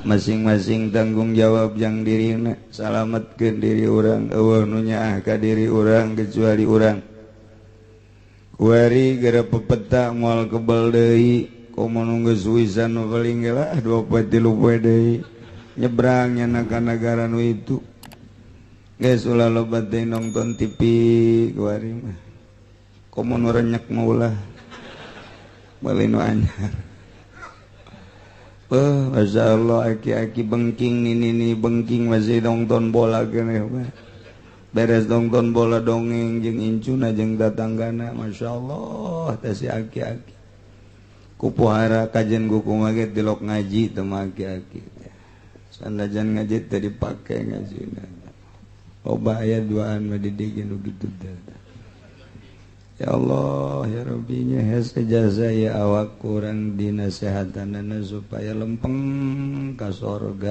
Masing-masing tanggung jawab yang dirina, salametkeun diri urang. Euweuh nu nyaah ka diri urang kecuali urang. Kuari gara pepeta moal kebal deui, komo nu geus wisan nu paling lah 2 poe 3 poe deui nyebrang nya ka nagara nu itu. Geus, ulah loba teh nonton TV kuari mah, komo nu renyek mah ulah, meuli nu anyar. Oh, Masya Allah, aki-aki bengking, nini bengking masih nonton bola keneh mah. Beres nonton bola dongeng jeung incuna jeung tatanggana. Masya Allah teh si aki-aki. Kupuhara kajen kuku ge tilok ngaji teh mah aki-aki. Sanajan ngaji teh dipake ngajina. Loba aya duaan mah didikin nu kitu teh. Ya Allah ya Rabbi, nya hese jasa ya awak kurang dinasehatanana supaya lempeng ka sorga.